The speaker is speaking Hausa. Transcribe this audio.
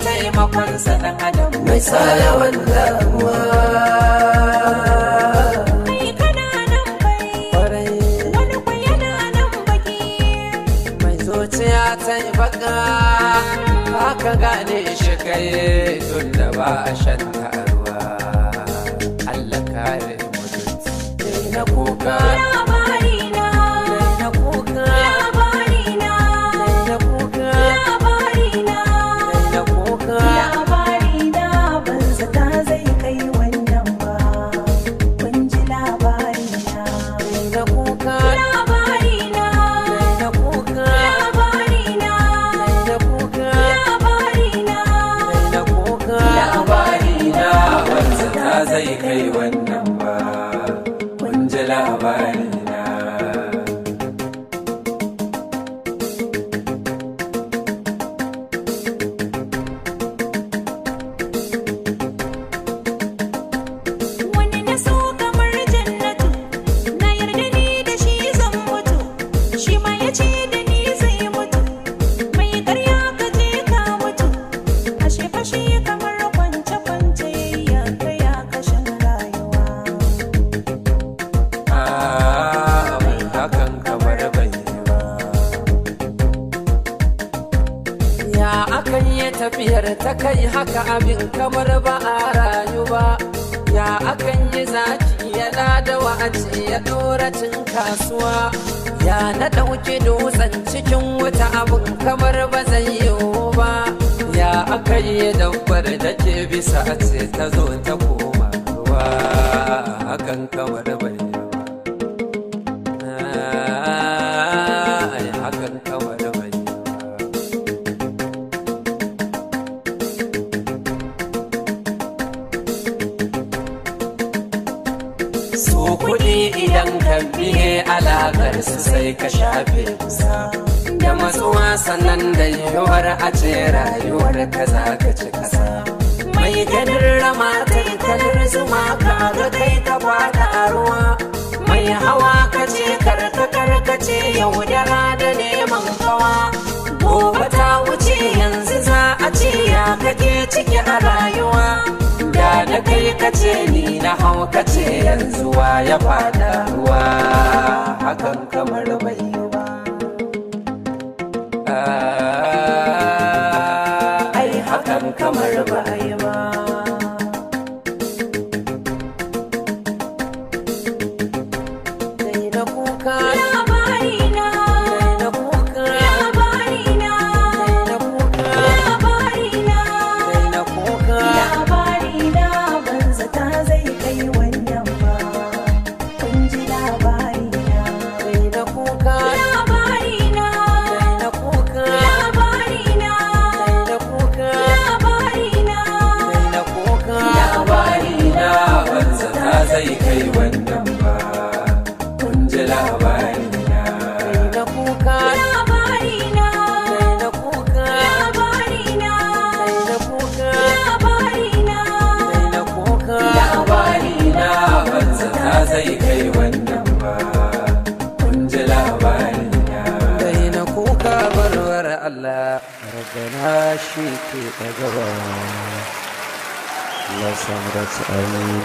Taimakon sa dan adam Mai sa yawan damuwa. Kai kana nan fari, Kwarai. Wani kwa yana nan baki. Mai zuciya ta yi baka, haka gane shi kai tun da ba a shan ruwa. Allah kare mutunci. Na kuka. Labari na, Na kuka. Labari na, Na kuka. Labari na, Na kuka. Labari na ban zata zai kai wannan ba. Kun ji labari na. Na kuka. Labari na, Na kuka. Labari na, Na kuka. Labari na, Na kuka. Labari na ban zata zai kai wannan ba. Kun ji labari na. Wani na so kamar jannatu, na yarda ni da shi zan mutu, shi ma ya ce da ni zai mutu. Mai karya ka je ka mutu, ashe fashe kamar kwance-kwance ya kai ya kashin rayuwa. Ah, mai hakan kamar bai yi ba. Ya akan yi tafiyar ta kai haka, abin kamar ba a rayu ba. Ya akan yi zaki yana da wa'aci ya dora cin kasuwa. Ya na ɗauki dutsen cikin wuta, abin kamar ba zai yiwu ba. Ya aka yi dabbar da ke bisa a ce ta zo ta koma ruwa, hakan kamar bai yi ba. Ai, hakan kamar bai yi ba. Su kuɗi idan ka biye alakar su sai ka shafe kusa da matsuwa, sannan da yiwuwar a ce rayuwar ka za ka ci kasa. Mai ganin rama kai kalar zuma, ka ga kai ka fada a ruwa. Mai hawa ka ce karka karkace, yaudara da neman kawa. Gobe ta wuce, yanzu za a ce ya kake ciki a rayuwa. Da da kai kace ni na hau kace, yanzu wa ya fada ruwa? Hakan kamar bai yi ba. Ah, ai hakan kamar ba a yi ba. Dai na kuka. Labari na, Na kuka. Labari na, Na kuka. Labari na, Na kuka. Labari na ban zata zai kai wannan ba. Kun ji labari na. Dai na kuka. Labari na, Na kuka. Labari na, Na kuka. Labari na, Na kuka. Labari na ban zata zai kai wannan ba. Kun ji labari na. Na kuka. Labari na, Na kuka. Labari na, Na kuka. Labari na, Na kuka. Labari na ban zata zai kai wannan ba. Kun ji labari na. Dai na kuka barwar Allah, rabbana shi ke ɗagawa. Allah samu dace, amin.